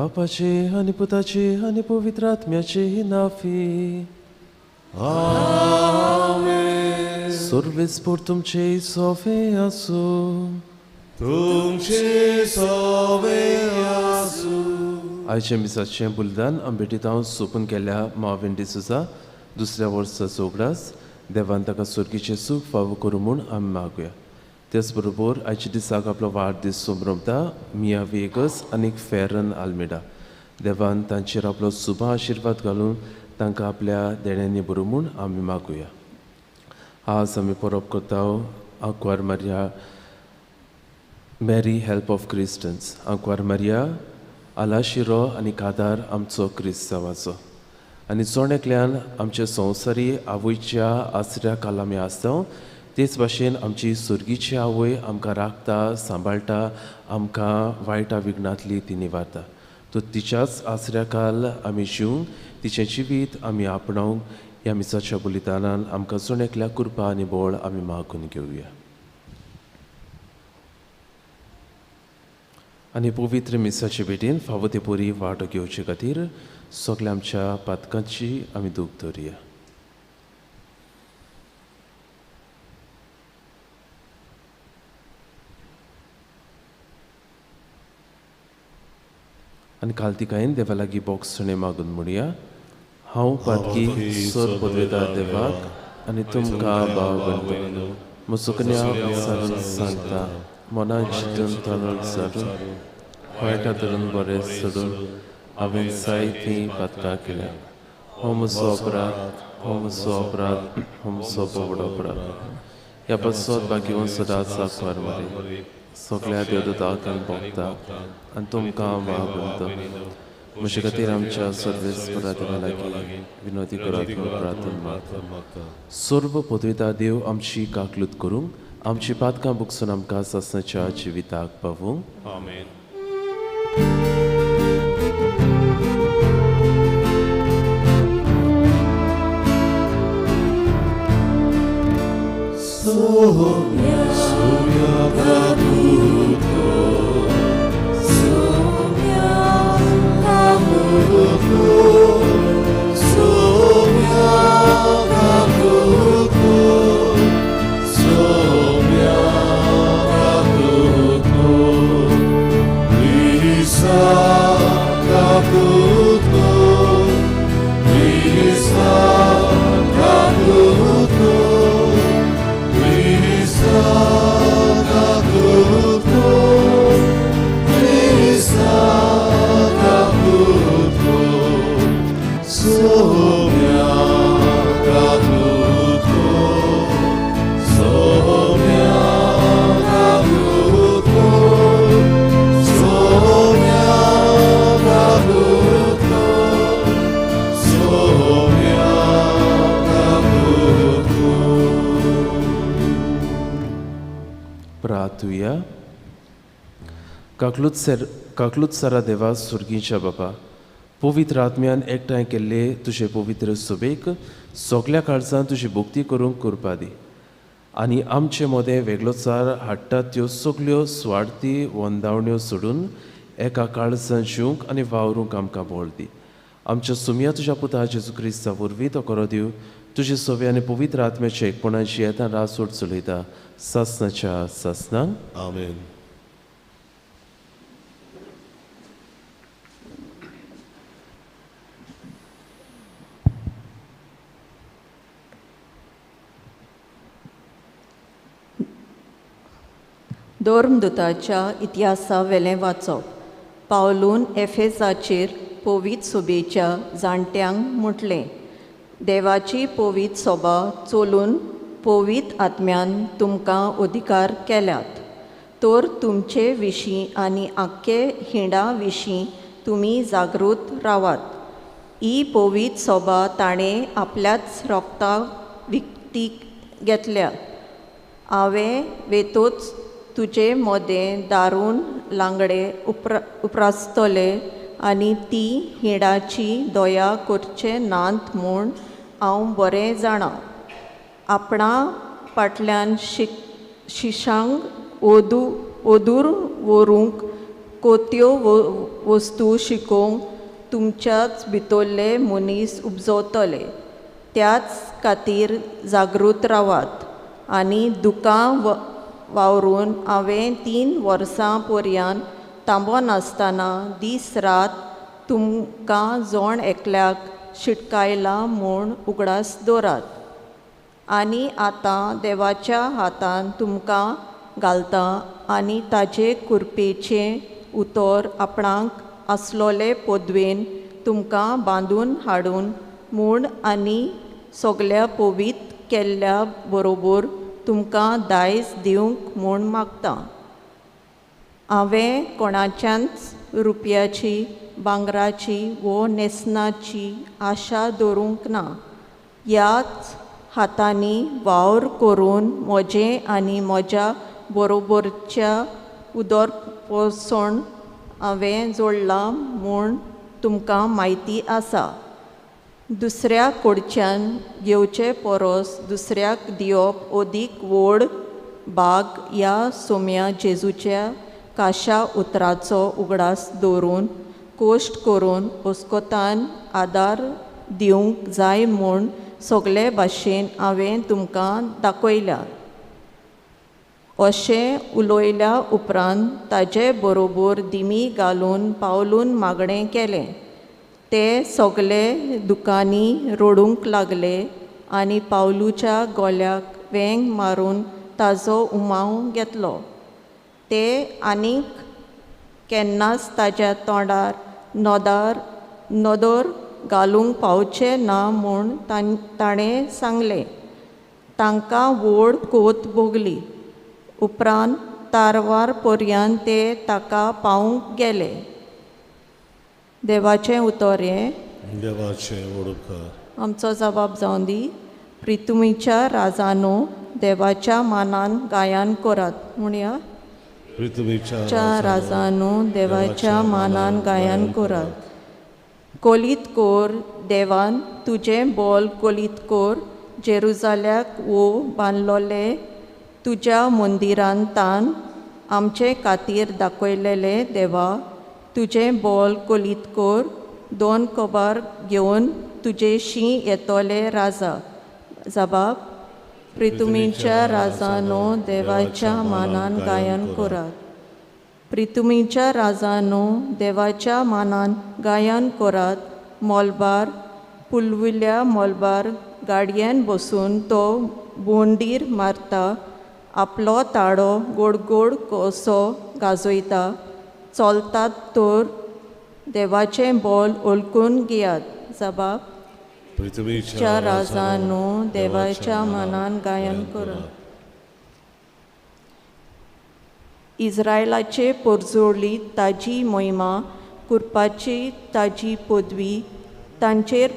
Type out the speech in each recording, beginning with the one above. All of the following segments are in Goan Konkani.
बापाचे आनी पुताचे आनी पवित्र आत्म्याचे नाफी. आमेन. सर्वेस्पोर तुमचे सोवे आसूं. तुमचे सोवे आसूं. आयच्या मिसाचें बलिदान आंबेटीत सोंपून केल्ल्या माविन डिसोजा दुसऱ्या वर्साचो उगडास देवान ताका सुर्गीचें सूख फावो करूं म्हूण आमी मागुया. तेच बरोबर आयच्या दिसाक आपलो वाडदीस संभ्रमता मिया वेगस आनी फेरन आल्मेडा. देवान तांचेर आपलो सुबा आशिर्वाद घालून तांकां आपल्या देण्यांनी बरोवं म्हूण आमी मागुया. आज आमी परब करता Ankwar Maria Mary help of Christians. Ankwar Maria आलाशिरो आनी कादार आमचो क्रिस्तांवाचो आनी जण एकल्यान आमच्या संवसारी आवयच्या आसऱ्या खाला आमी आसता तेच भाशेन आमची सुर्गीची आवय आमकां राखता, सांबाळटा, आमकां वायटा विघ्नांतली ती निवारता. तर तिच्याच आसऱ्या खाल आमी जिवंक तिचें जिवीत आमी आपणावंक ह्या मिसाच्या बलिदानान आमकां जण एकल्या कृपा आनी बळ आमी मागून घेवया. आनी पवित्र मिसाचे भेटीन फावो ते परी वांटो घेवचे खातीर सगल्या आमच्या पातकांची आमी दूख दवरुया. आनी कालतिकायेन देवा लागीं बोगसणें मागून म्हणया, हांव पातकी सर पदवेदार देवाक आनी तुमकां भाव भयणो म्हजो विचारून सांगता, मनान चिंतून तनून सारून वायटा धरून बरें सोडून हांवें जायतीं पातकां केल्या. हो म्हजो अपराध, हो म्हजो अपराध, हो म्हजो व्हडलो अपराध. ह्या पासत भाग्यवंत सदांच साकर मरे सगळ्या देवदूतांक आनी भोगता आनी तुमकां भाव भयणो म्हजे खातीर आमच्या सर्वेस्परा देवा लागीं विनोदी करात म्हूण प्रार्थना मागता. सर्व पदवेदार देव आमची काकलूत करूंक आमची पातकां बुकसून आमकां सासणाच्या जिविताक पावूंक. आमेन. काकलूत सरा देवा सुर्गीच्या बापा पवित्र आत्म्यान एकठांय केल्ले तुजे पवित्र सुबेक सगल्या काळजान तुजी भक्ती करूंक कृपा दी आनी आमचे मदें वेगळोचार हाडटात त्यो सगल्यो स्वार्थी वंदावण्यो सोडून एका काळजान जिवंक आनी वावरूंक आमकां बळ दी. आमच्या सुमया तुज्या पुता जेजू क्रिस्ता वरवीं तो करो दिव तुजे सोवे आनी पवित्र आत्म्याचे एकपणाची येता रासोड चलयता सासनाच्या सासनाक. आमेन. धर्मदूताच्या इतिहासावेलें वाचप. पावलून एफेसाचेर पवित्र सोबेच्या जाणट्यांक म्हटलें, देवाची पवित्र सोबा चलून पवित्र आत्म्यान तुमकां अधिकार केल्यात, तर तुमचे विशीं आनी आख्खे हिंडा विशीं तुमी जागृत रावात. ही पवित्र सोबा ताणें आपल्याच रोगता विकती घेतल्या. हांवें वेतोच तुजे मोदें दारून लांगडे उप्रासतले आनी ती हिंडाची दया करचे नात म्हूण हांव बरें जाणा. आपणा फाटल्यान शिशांक ओदूर व्हरूंक कोत्यो वस्तू शिकोवंक तुमच्याच भितरले मनीस उपजवतले. त्याच खातीर जागृत रावात आनी दुकां वावरून हांवें 3 वर्सां पर्यंत तांबो नासतना दीस रात तुमकां जोण एकल्याक शिटकायला म्हूण उगडास दवरात. आनी आतां देवाच्या हातान तुमकां घालता आनी ताजे कुरपेचें उतर आपणाक आसलोले पदवेन तुमकां बांदून हाडून म्हूण आनी सगल्या पवीत केल्ल्या बरोबर तुमकां दायज दिवंक म्हूण मागता. हांवें कोणाच्याच रुपयाची, भांगराची वो न्हेसणाची आशा दवरूंक ना. ह्याच हातांनी वावर करून म्हजें आनी म्हज्या बरोबरच्या उदर पोसण हांवें जोडलां म्हूण तुमकां म्हायती आसा. दुसऱ्या कडच्यान घेवचे परस दुसऱ्याक दिवप अदीक व्हड भाग ह्या सोम्या जेजूच्या काशा उतराचो उगडास दवरून कोश्ट करून ओस्कोतान आदार दिवंक जाय म्हूण सगळे भाशेन हांवें तुमकां दाखयल्या. अशें उलयल्या उपरांत ताजे बरोबर दिमी घालून पावलून मागणें केलें. ते सगळे दुकांनी रडूंक लागले आनी पावलूच्या गोल्याक वेंग मारून ताजो उमाव घेतलो. ते आनीक केन्नाच ताज्या तोंडार नदर घालूंक पावचे ना म्हूण ताणें सांगलें. तांकां व्हड कोत भोगली. उपरांत तारवार पर्यंत ते ताका पावूंक गेले. देवाचें उतर हें. देवाचें उपकार. आमचो जबाब जावन दी. प्रितुमीच्या राजानो देवाच्या मानान गायन करात. म्हणया, प्रितुमीच्या राजानो देवाच्या मानान गायन करात. कोलीत कोर देवान तुजें बोल कोलीत कोर, जेरुजाल्याक वो बांदलोले तुज्या मंदिरान तान आमचे खातीर दाखयलेले देवा, तुजें बोल कोलीत कोर, 2 कबार घेवन तुजेशी येतोले राजा. जबाब, प्रितुमीच्या राजानो देवाच्या मानान गायन करात. प्रितुमीच्या राजानो देवाच्या मानान गायन करात. मोलबार पुलविल्या मोलबार गाडयेन बसून तो बोंडीर मारता, आपलो ताळो गोड गोड कसो गाजयता. चलतात तर देवाचें बोल ओळखून घेयात. जबाब, प्रितुमीच्या राजानो देवाच्या मानान गायन करात. इस्रायलाचे पोरजोळी ताजी मोहिमा करपाची ताजी पदवी तांचेर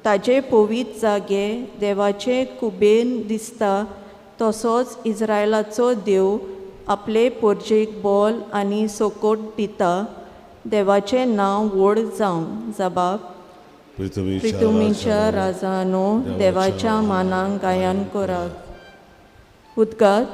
ताजे पवीत जागे देवाचे कुबेन दिसता. तसोच इस्रायलाचो देव आपले पोरजेक बोल आनी सोकोट दिता. देवाचें नांव व्हड जावं. जबाब, प्रितुमीच्या राजानो देवाच्या मानान गायन करात. उद्गार.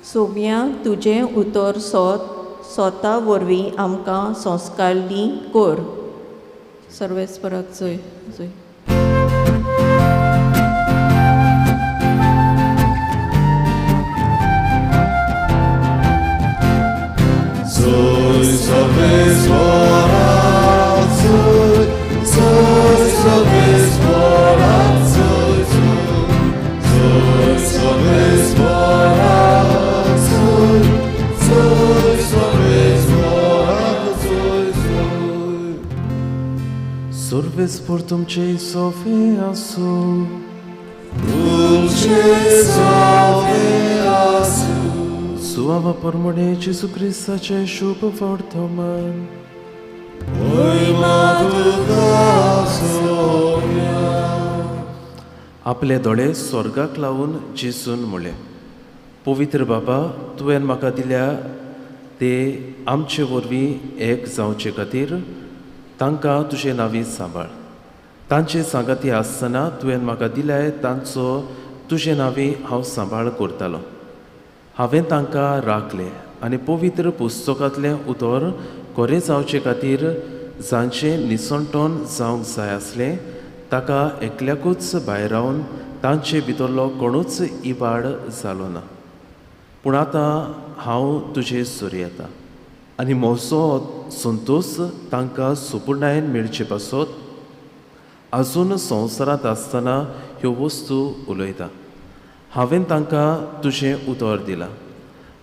सोम्या तुजें उतर सोता वरवीं आमकां संस्कारली कर. सर्वेस्पराक जय जय. सर्वेस्पर तुमचे सोफे आसूं. तुमचे सोफे आसूं. सुवावा परमणे जेजू क्रिस्ताचें शुभ वर्तमान. आपले दोळे स्वर्गाक लावन जेजून म्हणलें, पवित्र बाबा, तुवें म्हाका दिल्या ते आमचे वरवीं एक जावचे खातीर तांकां तुजे नांवी सांबाळ. तांचे सांगाती आसतना तुवें म्हाका दिल्याय तांचो तुजे नांवी हांव सांबाळ करतालो. हांवें तांकां राखलें आनी पवित्र पुस्तकांतलें उतर खरें जावचे खातीर जांचें निसणटण जावंक जाय आसलें ताका एकल्याकूच भायरावन तांचे भितरलो कोणूच इबाड जालो ना. पूण आतां हांव तुजे सरी येता आनी म्हजो संतोश तांकां सुपुर्णायेन मेळचे पासत आजून संवसारांत आसतना ह्यो वस्तू उलयता. हांवें तांकां तुजें उतर दिलां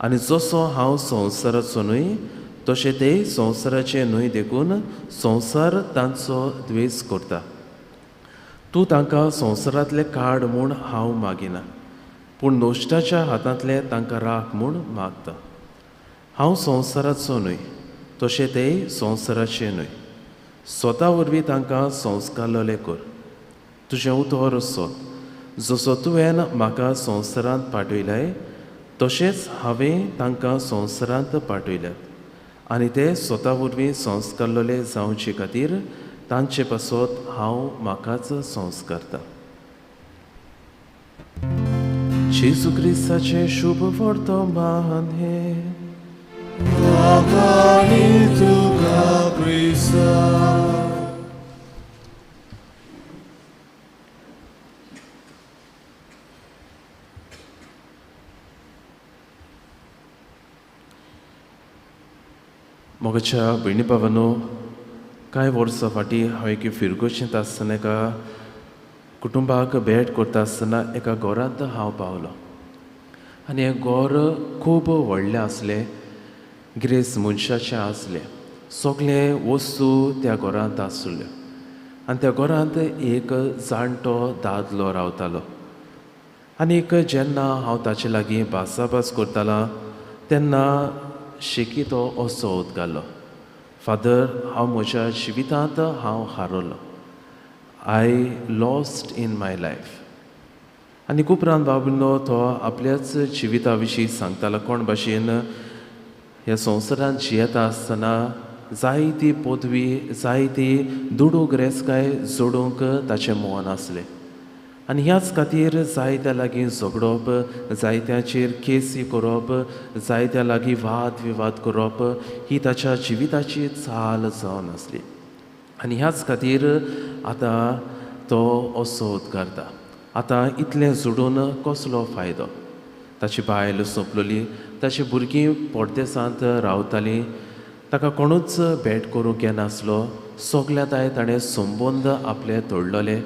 आनी जसो हांव संवसाराचो न्हय तशें तेय संवसाराचें न्हय देखून संवसार तांचो द्वेश करता. तूं तांकां संवसारांतलें काड म्हूण हांव मागिना, पूण नश्टाच्या हातांतलें तांकां राख म्हूण मागता. हांव संवसाराचो न्हय तशें तेय संवसाराचें न्हय. स्वता वरवीं तांकां संस्कारलें कर. तुजें उतर सोद. जसो तुवें म्हाका संवसारांत पाठयलाय तशेंच हांवें तांकां संवसारांत पाठयल्यात आनी ते स्वता वरवीं संस्कारलेले जावचे खातीर तांचे पासत हांव म्हाकाच संस्कारता. जेजू क्रिस्ताचें शुभ वर्तमान हें. मोगाच्या भयणी भावांनो, कांय वर्सां फाटीं हांव एके फिरगोशेंत आसतना एका कुटुंबाक भेट करता आसतना एका घरांत हांव पावलो आनी हें घर खूब व्हडलें आसलें, गिरेस्त मनशाचें आसलें. सगळे वस्तू त्या घरांत आसल्यो आनी त्या घरांत एक जाणटो दादलो रावतालो. आनीक जेन्ना हांव ताचे लागीं भासाभास करतालो तेन्ना शेकी तो असो उदगालो, फादर, हांव म्हज्या जिवितांत हांव हारवलो. I lost in my life. आनी उपरांत बाबुलो तो आपल्याच जिविता विशीं सांगतालो, कोण भाशेन ह्या संवसारांत जियेता आसतना जायती पदवी, जायती दुडू ग्रेसकाय जोडूंक ताचें मन आसलें आनी ह्याच खातीर जायत्या लागीं झगडप, जायत्याचेर केसी करप, जायत्या लागीं वाद विवाद करप ही ताच्या जिविताची चाल जावन आसली. आनी ह्याच खातीर आतां तो असो उद्गारता, आतां इतलें जोडून कसलो फायदो. ताची बायल सोंपलोली, ताची भुरगीं परदेसांत रावतालीं, ताका कोणूच भेट करूंक येनासलो. सगल्या ताय ताणें संबंद आपले तोडलोले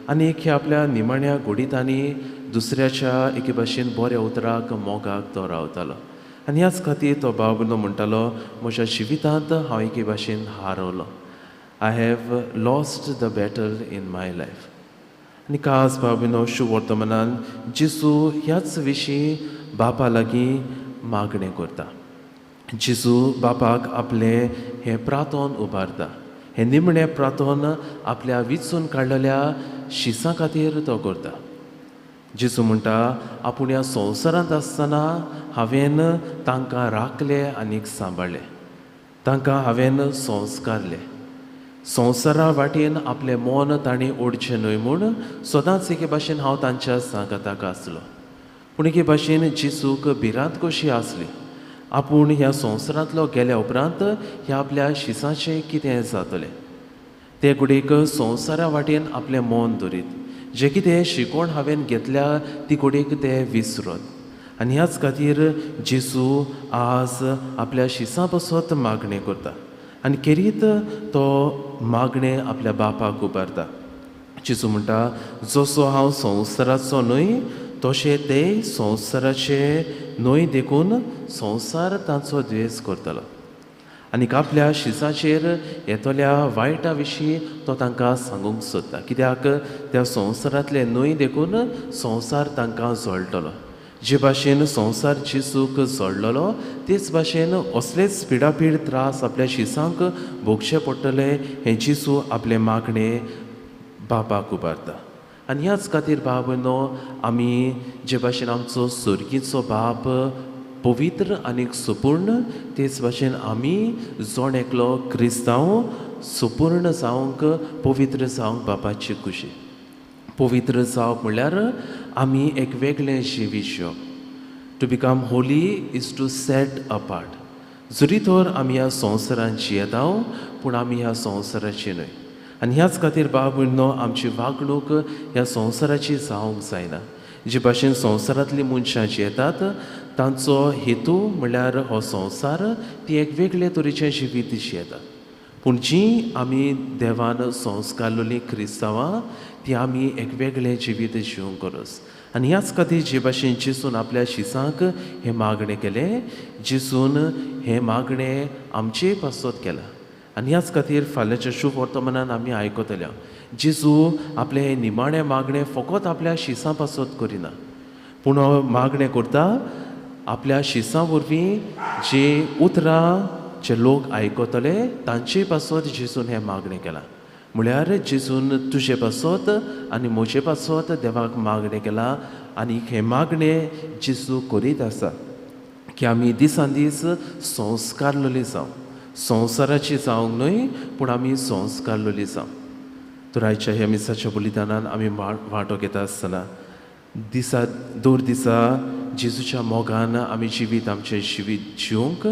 आनी एक ह्या आपल्या निमाण्या घडितांनी दुसऱ्याच्या एके भाशेन बऱ्या उतराक मोगाक तो रावतालो. आनी ह्याच खातीर तो बाबुलो म्हणटालो, म्हज्या जिवितांत हांव एके भाशेन हारवलो. I have lost the battle in my life. आनी खास बाबीनो शुवर्तमानान जेजू ह्याच विशीं बापा लागीं मागणें करता. जेजू बापाक आपलें हें प्रार्थन उबारता. हें निमणें प्रार्थन आपल्या विचून काडलेल्या शिसां खातीर तो करता. जेजू म्हणटा, आपूण ह्या संवसारांत आसतना हांवें तांकां राखले आनीक सांबाळ्ळे, तांकां हांवें संस्कारले. संवसारा वाटेन आपलें मन तांणी ओडचें न्हय म्हूण सदांच एके भाशेन हांव तांच्या सांगाताक आसलो. पूण एके भाशेन जेजूक भिरांत कशी आसली, आपूण ह्या संवसारांतलो गेल्या उपरांत ह्या आपल्या शिसाचें कितें जातलें. ते घडयेक संवसारा वाटेन आपलें मन दवरीत, जें कितें शिकवण हांवें घेतल्या ती घडयेक ते विसरत. आनी ह्याच खातीर जेजू आज आपल्या शिसां पासत मागणें करता आनी खेरीत तो मागणें आपल्या बापाक उबारता. जेजू म्हणटा, जसो हांव संवसाराचो न्हय तशें ते संवसाराचे न्हय देखून संवसार तांचो द्वेश करतलो. आनी आपल्या शिसाचेर येतल्या वायटा विशीं तो तांकां सांगूंक सोदता, कित्याक त्या संवसारांतले न्हय देखून संवसार तांकां जळटलो. जे भाशेन संवसार जेजूक जोडलेलो तेच भाशेन असलेच पिडापीड त्रास आपल्या शिसांक भोगचे पडटले हें जेजू आपलें मागणें बापाक उबारता. आनी ह्याच खातीर भाव भयणो आमी जे भाशेन आमचो सर्गीचो बाप पवित्र आनी सुपूर्ण तेच भाशेन आमी जण एकलो क्रिस्तांव सुपूर्ण जावंक पवित्र जावंक बापाची खुशी. पवित्र जावप म्हणल्यार आमी एक वेगळें जिवीत जिवप. To become holy is to set apart. जरी तर आमी ह्या संवसारांत जियेता पूण आमी ह्या संवसाराची न्हय. आनी ह्याच खातीर भाव भयणो आमची वागणूक ह्या संवसाराची जावंक जायना. जे भाशेन संवसारांतलीं मनशां जियेतात तांचो हेतू म्हणल्यार हो संवसार ती एक वेगळे तरेचें जिवीत जियेतात. पूण जीं आमी देवान संस्कारलेलीं क्रिस्तांवां ती आमी एक वेगळें जिवीत जिवंक गरज. आनी ह्याच खातीर जे भाशेन जेजून आपल्या शिसांक हें मागणें केलें, जेजून हें मागणें आमचेय पासत केलां. आनी ह्याच खातीर फाल्यांच्या शुभ वर्तमानान आमी आयकतले जेजू आपलें हें निमाणें मागणें फकत आपल्या शिसां पासत करिना पूण हो मागणें करता आपल्या शिसां वरवीं जे उतरां जे लोक आयकतले तांचे पासत जेजून हें मागणें केलां. म्हळ्यार जेजून तुजे पासत आनी म्हजे पासत देवाक मागणें केलां आनी हें मागणें जेजू करीत आसा की आमी दिसान दीस संस्कारलेली जावं, संवसाराची जावंक न्हय पूण आमी संस्कारलेली जावं. तर आयच्या ह्या मिसाच्या बलिदानान आमी वांटो घेता आसतना दिसा दर दिसा जेजूच्या मोगान आमी जिवीत आमचें जिवीत जिवंक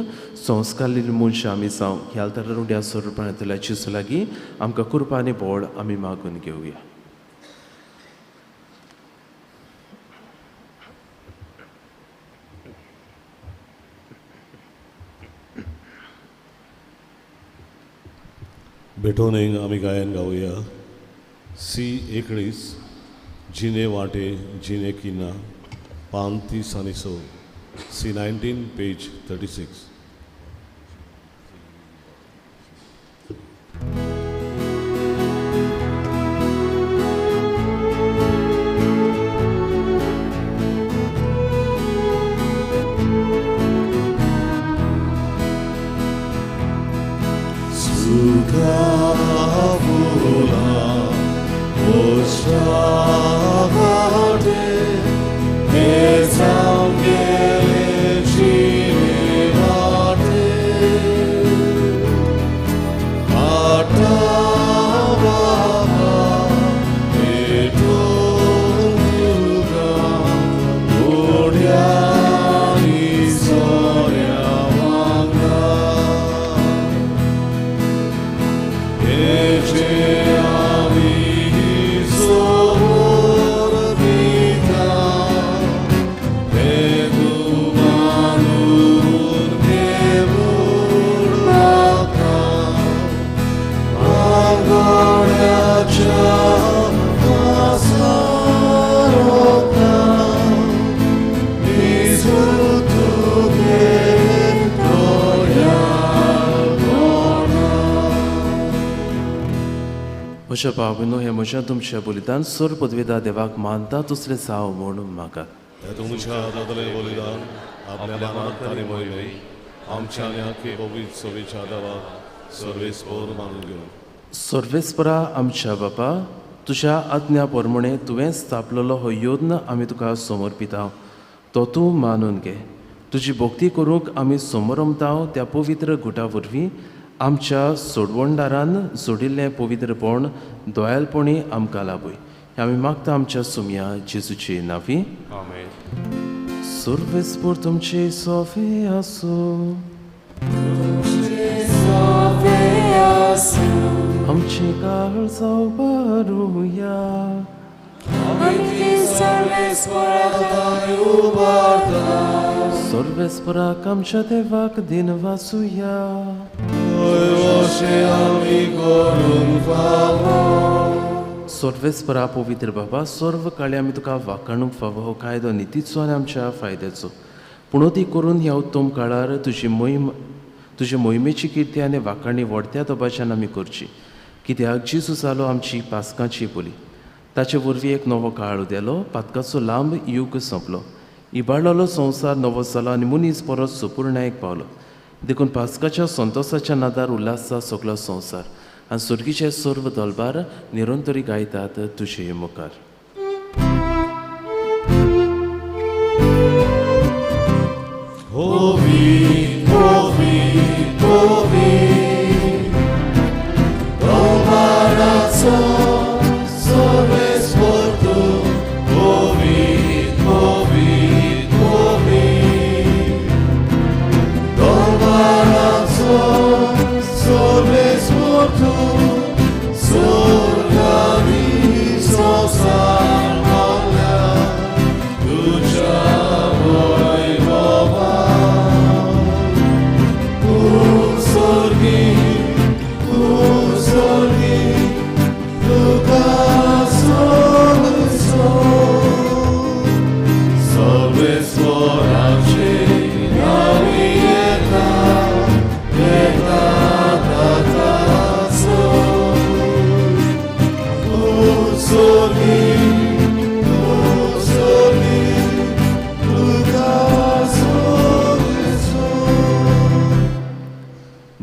संस्कारलेली मनशां आमी जावंक ह्या आल्तारार उंड्या स्वरुपांतल्या जेजू लागीं आमकां कृपा आनी बळ आमी मागून घेवया. भेटोवणेक आमी गायन गावया सी 19 जिने वाटे जिने किना पान 30 आनी 6 सी 19 पेज 36. म्हज्या भावनो हें म्हज्या तुमच्या बलिदान सर पदवेदा देवाक मानता दुसरें जावं म्हणून म्हाका तुमच्या हातांतलें बलिदान आपल्या मानात आनी मोहिमे आमच्या आनी आख्खे पवित्र सभेच्या देवाक सर्वेस्पर मानून घेवन. सर्वेस्परा आमच्या बापा तुज्या आज्ञा प्रमाणे तुवें स्थापलेलो हो यत्न आमी तुका समर्पिता तो तूं मानून घे. तुजी भक्ती करूंक आमी समरमता त्या पवित्र गुटा वरवीं आमच्या सोडवणदारान जोडिल्लें पवित्रपण दयालपणी आमकां लाभय. आमी मागता आमच्या सुमया जेजूचे नांवी. आमेन. सर्वेस्पर तुमचे सोफे आसूं. आमचे काळ जावं. सर्वेस्पराक आमच्या देवाक दिन वाचुया. सर्वेस्परा पवित्र बाबा सर्व काळी आमी तुका वाखाणूंक फावो हो कायदो नितीचो आनी आमच्या फायद्याचो. पूण ती करून ह्या उत्तम काळार तुजी मोहीम तुजे मोहिमेची किर्ती आनी वाखाणी व्हडत्या दबाज्यान आमी करची. कित्याक जेजू जालो आमची पास्काची बोली. ताचे वरवीं एक नवो काळ उदेलो, पातकाचो लांब यूग सोंपलो. इबाडलेलो संवसार नवो जालो आनी मनीस परत सुपुर्णायेक पावलो. देखून पास्काच्या संतोसाच्या नादार उल्हासता सगलो संवसार आनी सुर्गीचे सर्व दलबार निरंतरी गायतात तुजे मुखार.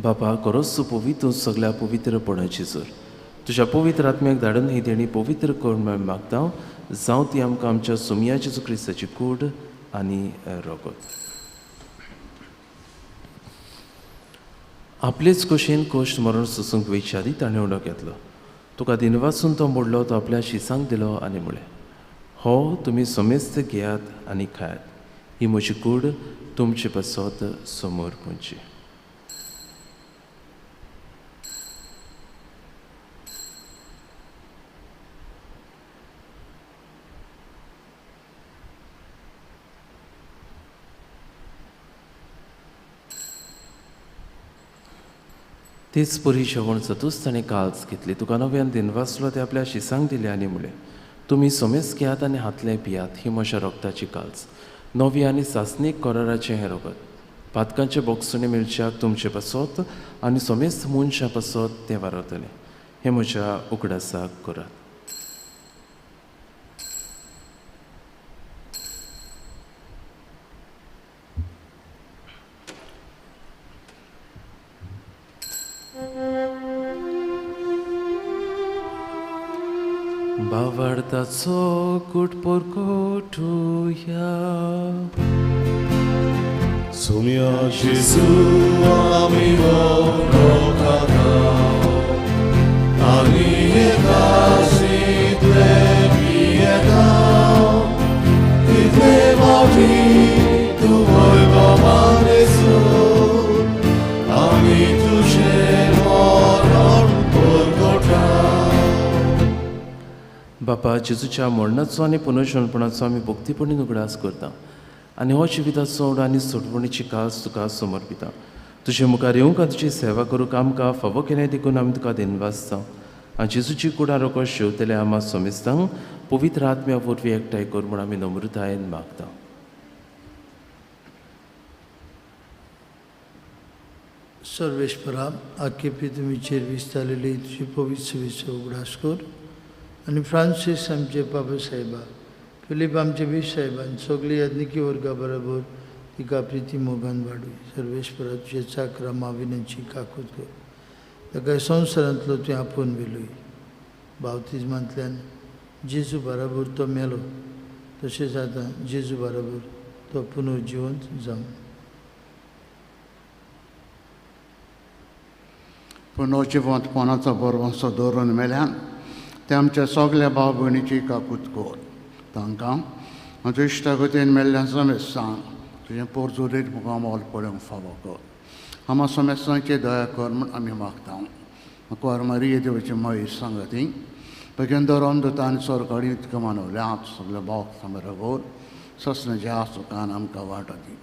बापा खरोच तूं पवित्र, सगळ्या पवित्रपणाची जोर. तुज्या पवित्र आत्म्याक धाडून ही देणी पवित्र कर म्हूण मागता. जावं ती आमकां आमच्या सोमया जेजू क्रिस्ताची कूड आनी रगत. आपलेच कुशीन कोश्ट मरण सोसूंक वयच्या आदी ताणें उडो घेतलो. तुका दिनवासून तो मोडलो, तो आपल्या शिसांक दिलो आनी म्हळें, हो तुमी समेस्त घेयात आनी खायात, ही म्हजी कूड तुमचे पासत समोर पुंची. तेच परी जेवण जातूच ताणें काल्स घेतली, तुका नव्यान दिनवासलो, ते आपल्या शिसांक दिले आनी म्हळें, तुमी समेस्त घेयात आनी हातलें पियात, ही म्हज्या रगताची काल्स, नवी आनी सासणीक कराराचें हें रगत, पातकांचे बोगसुणे मेळच्याक तुमचे पासत आनी समेस्त मनशां पासत तें वारवतलें. हें म्हज्या उगडासाक करात. भावार्थाचो कुटपोर कोठुया. सोम्या जेजू आमी वळखता आनी एकाशींतले पियेता, तितले फावटी तूं वैभवान येसू आमी तुजें मरण परगटा. बापा, जेजूच्या मरणाचो आनी पुनर्जनपणाचो आमी भक्तीपणी उगडास करता आनी हो जिविताचो आनी सोडवणीची कास तुका समर्पिता. तुजे मुखार येवंक आनी तुजी सेवा करूंक आमकां फावो केलें देखून आमी तुका दिनवासता. आनी जेजूची कुडां रोखो शेवतले आमा समेस्तांक पवित्र आत्म्या वरवीं एकठांय कर म्हूण आमी नम्रतायेन मागता. सर्वेश्वरा, आख्खे पृथ्वीचेर विस्तारलेली तुजी पवित्र सेवेचो उगडास कर आनी फ्रांसीस आमचे बाबा साहेबा, फिलीप आमचे बीस साहेबान सगळी याज्ञिकी वर्गा बरोबर तिका प्रिती मोगान वाडूय. सर्वेश्वरा, तुजे चाकरा माविनाची काकूत कर, ताका संवसारांतलो तुवें आपोवन व्हेलोय. बावतिज्मांतल्यान जेजू बराबर तो मेलो, तशेंच आतां जेजू बराबर तो पुनर्जिवंत जावं. पुनर्जिवंतपणाचो बरवंसो दवरून मेल्यान ते आमच्या सगल्या भाव भयणीची काकूत कर. तांकां म्हज्या इश्टागतीन मेल्ल्या समेस्तांक तुजें पोरजुरीत मुखामोल पळोवंक फावो कर. आमा समेस्तांची दया कर म्हूण आमी मागता. कुंवर मारिये देवाची मयी सांगती बेगीन दुता आनी सरकारी इतकें मानवलें हांव सगल्या भाव बरोबर ससनाच्या सुखान आमकां वाट दी.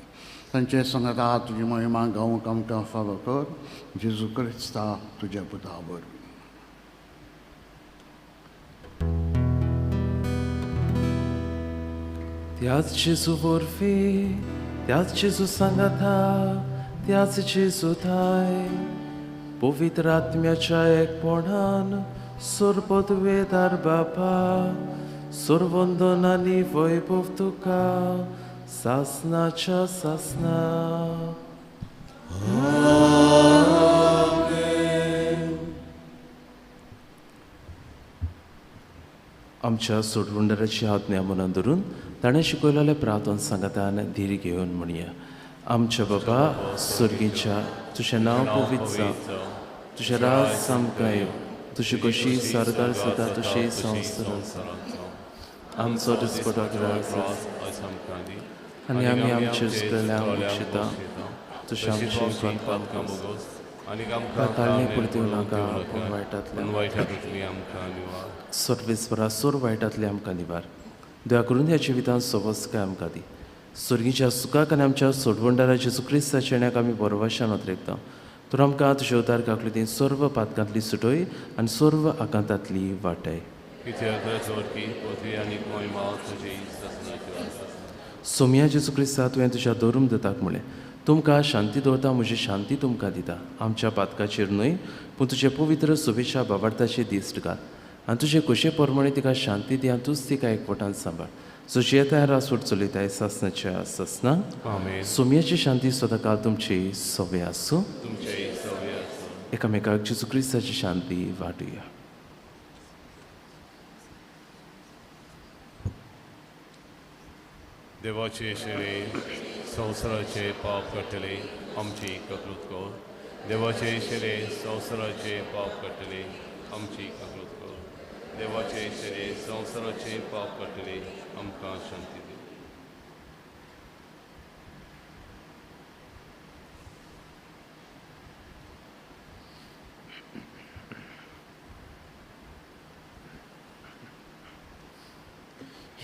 तांचे सांगता तुजी महिमा गावंक आमकां फावो कर. जेजू क्रिस्ता तुज्या पुता वरवीं. त्याच जेजू वरवीं, त्याच जेजू सांगाता, त्याच जेजू थाय पवित्र आत्म्याच्या एकपणान सर्वपदवेदार बापा, सर्वंदन आनी वैभव तुका सासनाच्या सासना. आमच्या सोडवणदाराची आज्ञा मनान धरून ताणें शिकयलेलें प्रार्थन सांगातान धीर घेवन म्हणया. आमच्या बाबा स्वर्गीच्या, तुजें नांव पवित्र जावं, तुजें राज आमकां येवं, तुजी कशी सरकार सदां तुजी संवसारांत. आमचो दिसपटो ग्रास आनी आमी आमचे चुकलेल्यांक बक्षिता, तुजें आमचें पातकां ताळणे पुरती नाका पूण वायटांतल्यान सर्वेस्परा सोर वायटांतले आमकां निवार. दया करून ह्या जिवितांत सवस्काय आमकां दी. स्वर्गीच्या सुखाक आनी आमच्या सोडवणदारा जेजू क्रिस्ताच्या येण्याक आमी बरवाशान अत्रेकता. तर आमकां तुज्या उदार काकलुतीन सर्व पातकांतली सुटय आनी सर्व आकांतांतली वाटय. सोमया जेजू क्रिस्ता, तुवें तुज्या धरून दताक म्हणलें, तुमकां शांती दवरता, म्हजी शांती तुमकां दिता. आमच्या पातकाचेर न्हय पूण तुजे पवित्र शुभेच्छा बाबार्थाचे दिश्ट घाल आनी तुजे खोशे प्रमाणे तिका शांती दी आनी तूंच तिका एकवटान सांबाळ. सुची येता रासोट चलयताय सासनाच्या सासना. सोमयाची शांती सदांकाळ तुमची सवे आसूं. एकामेकाक जेजू क्रिस्ताची शांती वांटुया. देवाचे शेळे संवसाराचे पाप काडटले आमची ककृत कर. देवाचे शेळे संवसाराचे पाप काडटले आमची ककृत कर. देवाचे शेळे संवसाराचे पाप काडटले आमकां शांती दी.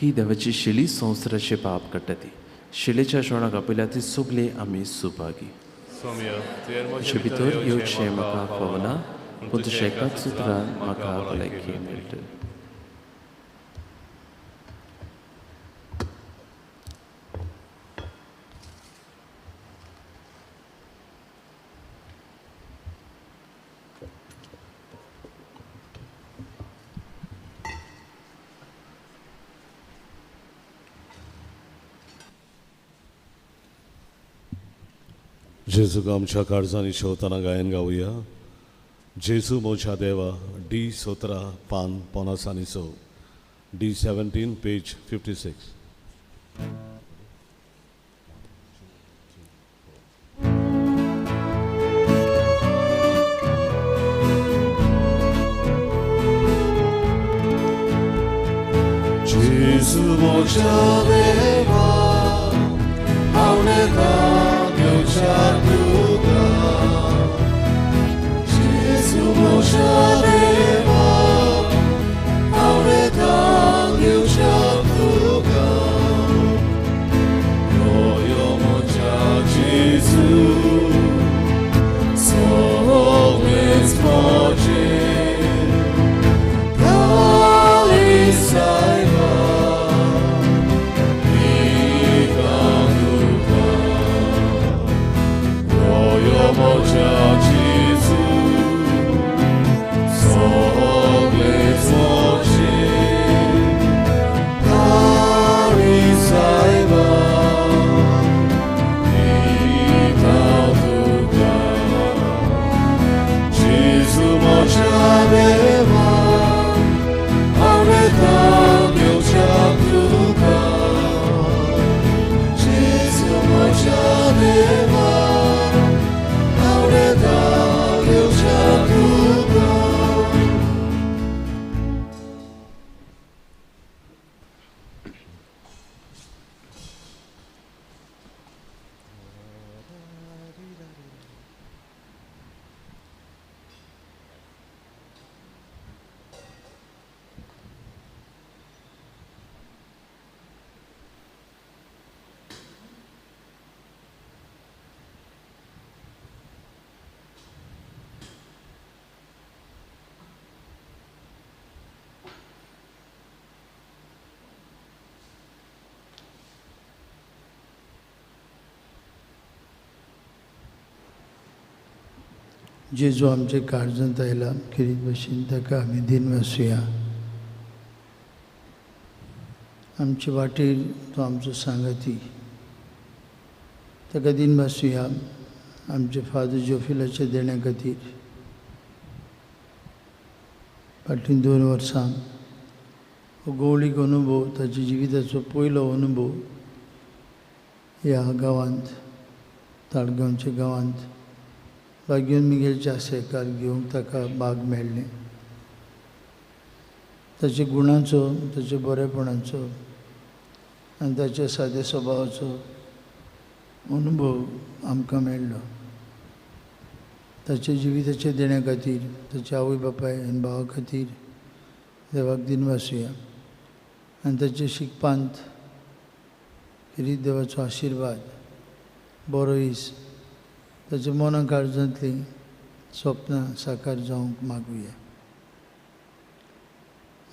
ही देवाची शेली संवसाराचे पाप काडटा ती शिलेच्या जेवणाक आपयल्या ती सगळी आमी सुभागी. तुजे भितर येवचें म्हाका फावना पूण तुज्या एकाच उतरान म्हाका भलायकी मेळटली. जेजूक आमच्या काळजांनी शेवतना गायन गावया. जेजू मोच्या देवा, डी 17 पान 56, डी 17 पेज 56. जेजू मोच्या देवा, हांव तुका. जेजू मोच्या देवा, हांव घेवच्या तुका. यो मोच्या जेजू, सगळेंच म्हजें काळीज सायबा. जेजू आमचे काळजांत आयला खेरीत भशेन ताका आमी दिनवासुया. आमचे वाटेर तो आमचो सांगाती. ताका दिनवासुया आमचे फादर जोफिलाच्या देण्या खातीर. फाटलीं 2 वर्सां हो गवळीक अनुभव, ताच्या जिविताचो पयलो अनुभव ह्या गांवांत, ताळगांवच्या गांवांत बागेवन मिगेलच्या आसेकार घेवंक ताका भाग मेळ्ळें. ताच्या गुणांचो, ताच्या बरेपणाचो आनी ताच्या साद्या स्वभावाचो अनुभव आमकां मेळ्ळो. ताच्या जिविताच्या देण्या खातीर, ताच्या आवय बापाय आनी भावा खातीर देवाक दिनवासुया आनी ताच्या शिकपांत खेरीत देवाचो आशिर्वाद, बरो दीस, ताच्या मना काळजांतलीं सपनां साकार जावंक मागुया.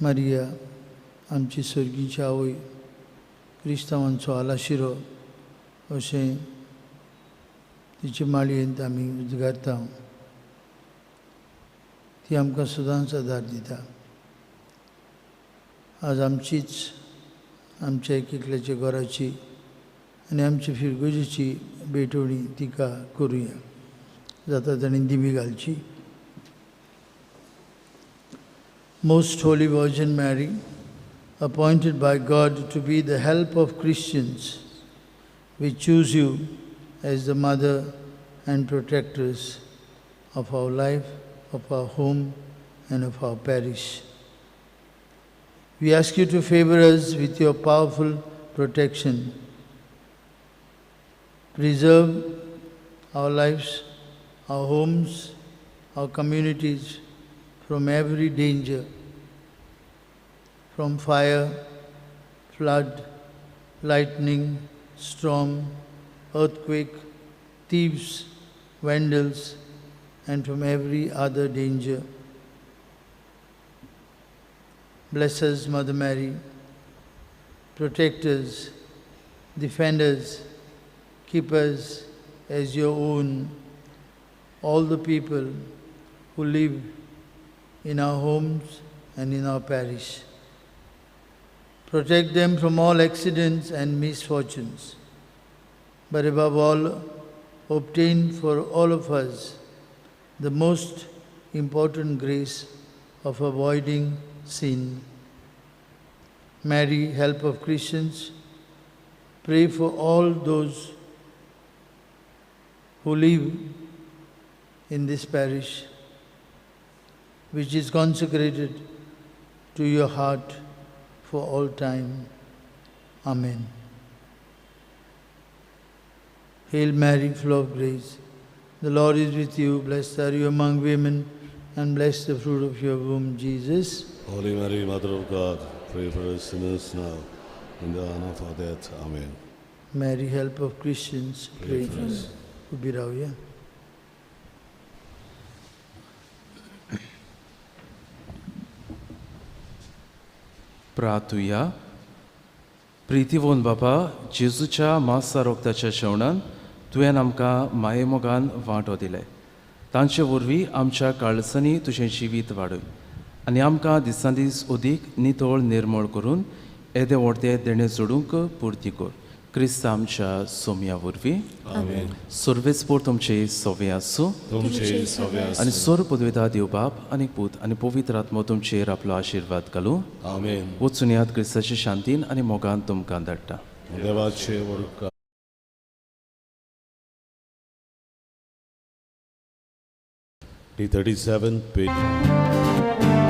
मारिया आमची सर्गीची आवय, क्रिस्तांवांचो आलाशिरो अशें तिचे माळयेंत आमी उद्गारता. ती आमकां सदांच आदार दिता. आज आमचीच, आमच्या एक एकल्याच्या घराची आनी आमची फिरगोजेची भेटवणी तिका करुया. जाता ताणें दिमी घालची. Most Holy Virgin Mary, appointed by God to be the help of Christians, we choose you as the mother and protectress of our life, of our home, and of our parish. We ask you to favor us with your powerful protection. Preserve our lives, our homes, our communities from every danger, from fire, flood, lightning, storm, earthquake, thieves, vandals, and from every other danger. Bless us, Mother Mary, protect us, defend us, keep us as your own, all the people who live in our homes and in our parish. Protect them from all accidents and misfortunes, but above all, obtain for all of us the most important grace of avoiding sin. Mary, help of Christians, pray for all those who live in this parish, which is consecrated to your heart for all time. Amen. Hail Mary, full of grace, the Lord is with you. Blessed are you among women, and blessed the fruit of your womb, Jesus. Holy Mary, Mother of God, pray for us sinners now, in the hour of our death. Amen. Mary, help of Christians, pray for us. Ubi रावया. प्रार्थुया. प्रितीवोन बापा, जेजूच्या मासा रोगताच्या शेवणान तुवें आमकां मायेमोगान वांटो दिले. तांचे वरवीं आमच्या काळसांनी तुजें जिवीत वाडय आनी आमकां दिसान दीस अदीक नितळ निर्मळ करून येदे व्हडते देणें जोडूंक पुर्ती कर. क्रिस्त आमच्या सोम्या वरवीं. सर्वेस्पोर तुमचे सवे आसूं आनी सोर पदवेता देव बाप आनी पूत आनी पवित्र आत्मो तुमचेर आपलो आशिर्वाद घालूं. वचून याद क्रिस्ताचे शांतीन आनी मोगान तुमकां धाडटा. देवाचे T37 page.